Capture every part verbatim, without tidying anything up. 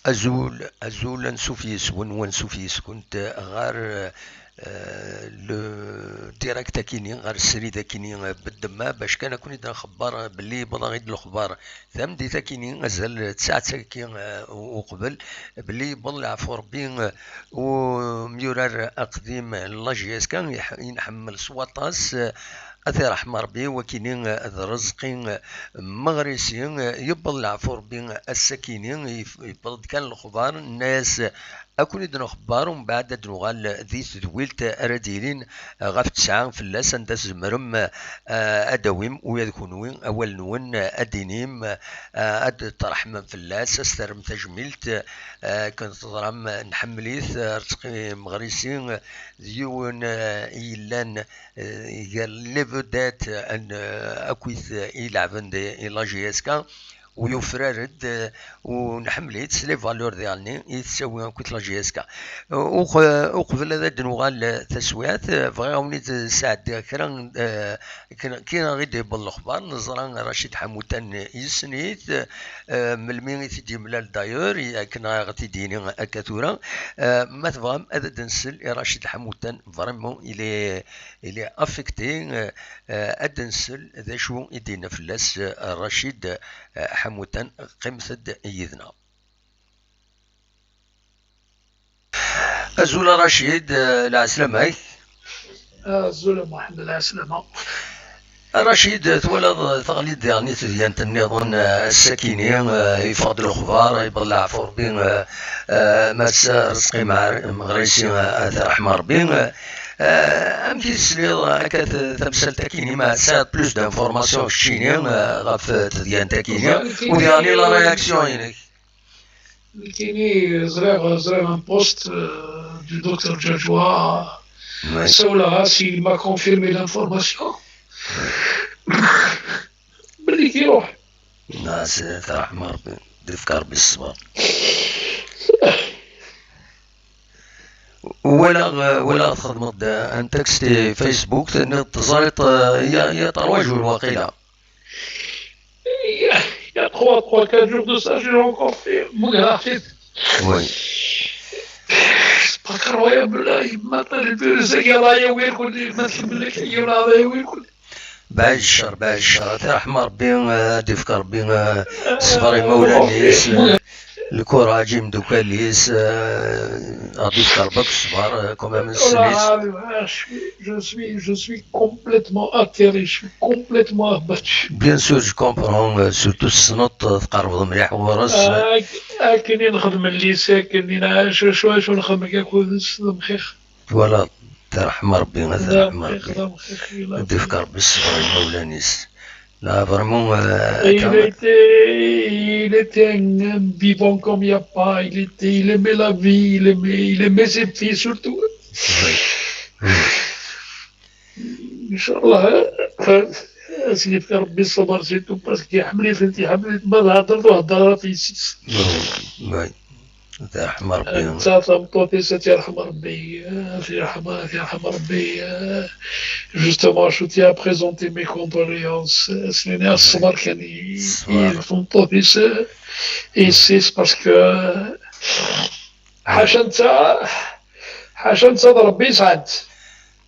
Azul, azul, ansuf yis-wen, wansuf yis-kunt ɣer, eh, le direct akini, ɣer srid akini, eh, beddemma, bac kan ad ken-id-nxebber belli yewweḍ-aɣ-id lexbar tameddit akini, azal d tsaɛet akki, eh, u-, uqbel, belli yewweḍ leɛfu Rebbi, eh, umyurar aqdim n la J S K i ḥ-, i nḥemmel s waṭas, eh, Ad t-iṛḥem Ṛebbi, wakini d Ṛezqi Meɣrisi, yewweḍ leɛfu Ṛebbi ass-akini, yef-, yewweḍ-d kan lexbar, nenna-yas ad ken-id-nxebber, umbeɛd ad d-nuɣal di tedwilt ara d-yilin ɣef tesɛa fell-as, anda tzemrem, eh, ad d-tawim ula d kunwi awal-nwen, ad d-tinim, eh, ad d-tṛeḥmem fell-as, ad s-terrem tajmilt, eh, akken teẓram nḥemmel-it, eh, Ṛezqi Meɣrisi d yiwen, eh, yellan eh, gar les vedettes, eh, n, eh, akkit, eh, ileɛben di, i la J S K, u yufrar-d, eh, u nḥemmel-itt s les valeurs diɣenni i tettawi akkit la J S K. Eh, uq-, uqbel ad d-nuɣal, eh, taswiɛt, eh, bɣiɣ ad wen-id-sɛeddiɣ kra, eh, kra, kra i d-yewweḍ lexbar, neẓra Racid Ḥamutan yessen-it, eh, melmi i t-id-yemlal d'ailleurs, i akken ad aɣ-t-id-yini akka tura. Eh, ma tebɣam ad d-nsel i Racid Ḥamutan, vraiment, il est, il est affecté, eh, eh, ad d-nsel d acu i d-yenna fell-as, eh, Racid, eh, Ḥamutan, qqimet-d yid-neɣ. Azul a Racid, eh, lɛeslama-k. Azul a Muḥend, lɛeslama. A Racid, twalaḍ, eh, teɣli-d diɣen i tedyant nniḍen, eh, ass-akini, eh, yeffeɣ-d lexbar, yewweḍ leɛfu Ṛebbi, eh, eh, Mass Ṛezqi Meɣ-, Meɣrisi, eh, ad t-iṛḥem Ṛebbi. Eh, amek i tesliḍ akka t-, tamsalt-akini, ma tesɛiḍ plus d'informations keččini, eh, ɣef tedyant-akini, u diɣen la réaction-inek? Nekkini ẓriɣ, ẓriɣ un post, euh, du docteur Djadjoua. Ouais. Sawleɣ-as, il m'a confirmé l'information. Belli kiruḥ. Nas, tṛeḥma Ṛebbi, d-ifk Ṛebbi ṣṣber. Walaɣ, walaɣ txedmeḍ-d un texte i Facebook, tenniḍ teẓriḍ, euh, il y a, il y a trois jours waqila. Il y a, il y a trois, trois, quatre jours de ça, j'ai encore fait mon graphique. Oui. C'est pas incroyable, là, il m'a pas le virus, il y a rien, oui, il m'a fait le virus, il y a rien, oui. Baɛid ccer, baɛid ccer, ad t-iṛḥem Ṛebbi, eh, ad d-ifk Ṛebbi, eh, ṣṣber i imawlan-is, eh, lkuṛaǧ i imeddukal-is, eh, ad d-ifk Ṛebbi akk ṣṣber, eh, quand même, nessen-it. Ah, je suis, je suis, je suis complètement atterré, je suis complètement abattu. Bien sûr, je comprends, euh, surtout tessneḍ, euh, tqerrbeḍ mliḥ ɣur-s. Ak-, akken i nexdem llis, akken i nɛac, acu, acu nxedem akud-s, d amxix. Twalaḍ, ad t-iṛḥem Ṛebbi, ad t-iṛḥem Ṛebbi. D amxix, d amxix, d amxix. Ad d-ifk Ṛebbi ṣṣber i imawlan-is. Là, vraiment, euh, il était, il était un, un vivant comme il n'y a pas. Il était, il aimait la vie, il aimait, il aimait ses filles surtout. Oui. Oui. Inchallah, euh, euh, c'est que Rabbi sabar, c'est tout, parce qu'il y a Hamlet, il y a Hamlet, ما تهضر، تهضر في سيس. Oui, oui. Ad t-iṛḥem Ṛebbi. Netta tameṭṭut-is ad tt-iṛḥem Ṛebbi, ad t-iṛḥem, ad t-iṛḥem Ṛebbi. Justement, je tiens à présenter mes condoléances, euh, s-, s-, ṣṣber kan i, ṣṣber. I tmeṭṭut-is, euh, i yessi-s, parce que, euh, ḥaca netta, ḥaca netta d Ṛebbi i sɛant.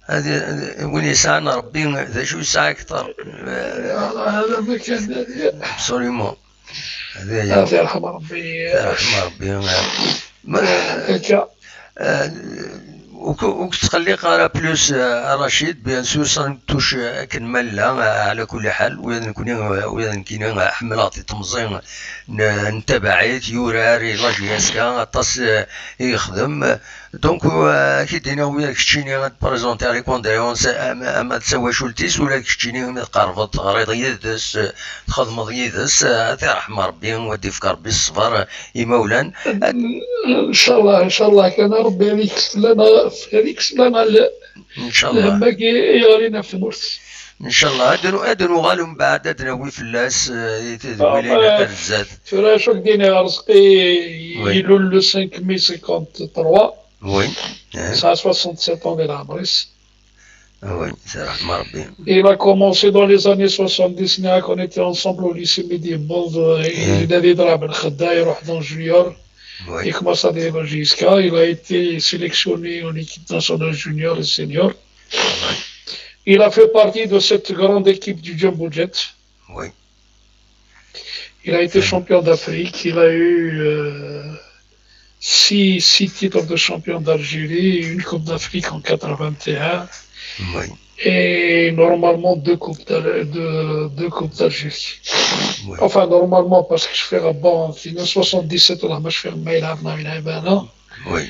Ad, ad, win yesɛan Ṛebbi, d acu yesɛa akteṛ? Hada ma kan. Absolument. Ad aya. Ad t-iṛḥem Ṛebbi. Ad t-iṛḥem Ṛebbi. Ma, akka. Eh, ur k-, ur k-ttqelliq ara plus, eh, a Racid, bien sûr, ça nous touche, eh, akken ma nella, eh, ɛla kulli ḥal, ula d nekkni, eh, ula d nekkini, eh, ḥemmleɣ-t i temẓi, n-, ntabaɛ-it, yurar i la J S K, aṭas, eh, i yexdem. Donc, euh, ad k-id-iniɣ, ula d keččini ad d-présentiɣ les condoléances, ama, ama d tawacult-is, ula d keččini mi tqerrbeḍ teɣriḍ yid-s, txedmeḍ yid-s, ad t-iṛḥem Ṛebbi, ad d-ifk Ṛebbi ṣṣber, imawlan. Inchallah, inchallah, kan Ṛebbi ad ikkes fell-aneɣ, ad ikkes fell-aneɣ l-, inchallah, lhemm-agi i yeɣlin ɣef tmurt. Inchallah, ad nu-, ad nuɣal umbeɛd, ad nawi fell-as, eh, i tedwilin ar zdat. Tura acu k-d-iniɣ, Ṛezqi, oui, ilul le cinq mai cinquante-trois. Oui. Hein? Ça a soixante-sept ans di leɛmer-is. Ah oui, c'est rahma Rabbi. Il a commencé dans les années soixante-dix, on était ensemble au lycée Midi Bold, euh, il a des draps, il a dans Junior. Oui. Il commence à déménager jusqu'à. Il a été sélectionné en équipe nationale junior et senior. Il a fait partie de cette grande équipe du Jumbo Jet. Oui. Il a été champion d'Afrique. Il a eu euh, six, six titres de champion d'Algérie, une Coupe d'Afrique en quatre-vingt-et-un. Oui. Et normalement deux coupes d'Al- de- deux coupes d'Algérie. Oui. Enfin, normalement, parce que je fais un bon, en soixante-dix-sept, là, je fais un mail à Abna, il a un an. Oui.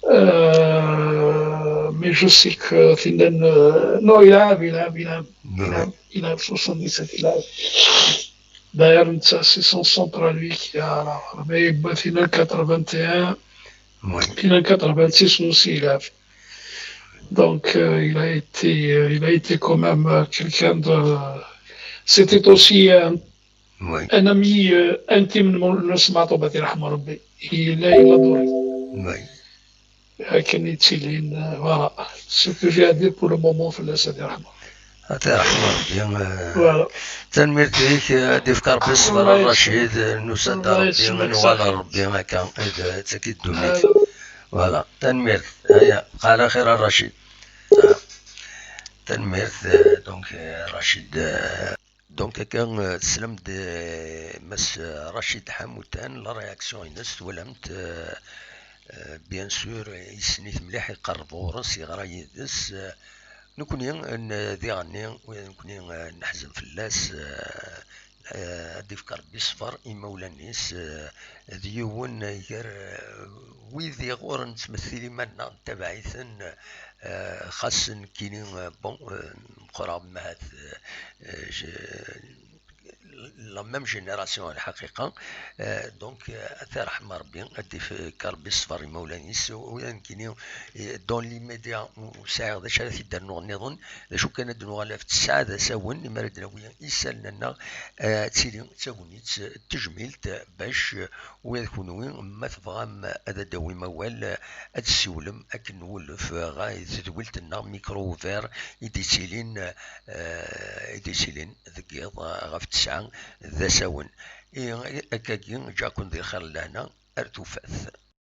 Euh, mais je sais que Finden, euh, non, il a, il a, il a, il a, il a soixante-dix-sept, il a. D'ailleurs, ça, c'est son centre à lui qui a, alors, mais Finden quatre-vingt-un, Oui. Finden quatre-vingt-six aussi, il a. Donc, euh, il a été, euh, il a été quand même euh, quelqu'un de. C'était aussi un, Oui. un ami euh, intime de mon le Smato Batir Ahmar. Il a, il a adoré. Oui. Akken i ttilin, euh, voilà. Ce que j'ai à dire pour le moment, fell-as ad irḥem. Ad t-irḥem Rebbi. Euh, voilà. Tanemmirt-ik, euh, ad ifk Rebbi ṣṣber a Racid, euh, nusa-d a Rebbi, ad nuɣal a Rebbi akka, d tagi ddunit. Voilà, tanemmirt. Aya, bqa ɛla xir a Racid. Ah. Tanemmirt, euh, donc, euh, Racid, euh, Donc, akka, euh, teslam-d, euh, Mass, euh, Racid Ḥamutan, la réaction-ines, twalam-t, euh, euh, bien sûr, yessen-it mliḥ, iqerreb ɣur-s, yeɣra yid-s. Euh, nekkni, euh, diɣenni, nekkni, euh, neḥzen fell-as, euh, euh, ad d-ifk Rebbi ṣṣber i imawlan-is, euh, d yiwen gar, euh, wid iɣur nettmettil iman-nneɣ, nettabaɛ-iten, euh, xas nekkini, euh, bon, euh, meqqreɣ ahat, euh, euh, je- la même génération, lḥaqiqa. Euh, donc, euh, ad t-irḥem Rebbi, ad d-ifk Rebbi ṣṣber i imawlan-is, u nekkini, euh, dans l'immédiat, ur sɛiɣ d acu ara t-id-rnuɣ nniḍen, d acu kan ad d-nuɣal ɣef ttesɛa d asawen, imi ara d-nawi isallen-nneɣ, euh, ad tili d tagnit n tejmilt, bac, euh, ula d kunwi, ma tebɣam ad d-tawim awal, ad tessiwlem akken nwulef ɣer tedwilt-nneɣ Micro Ouvert i d-yettilin, eh, i d-yettilin deg yiḍ ɣef ttesɛa d asawen. I akkagi, ǧǧiɣ-ken di lxir n lehna, ar tufat.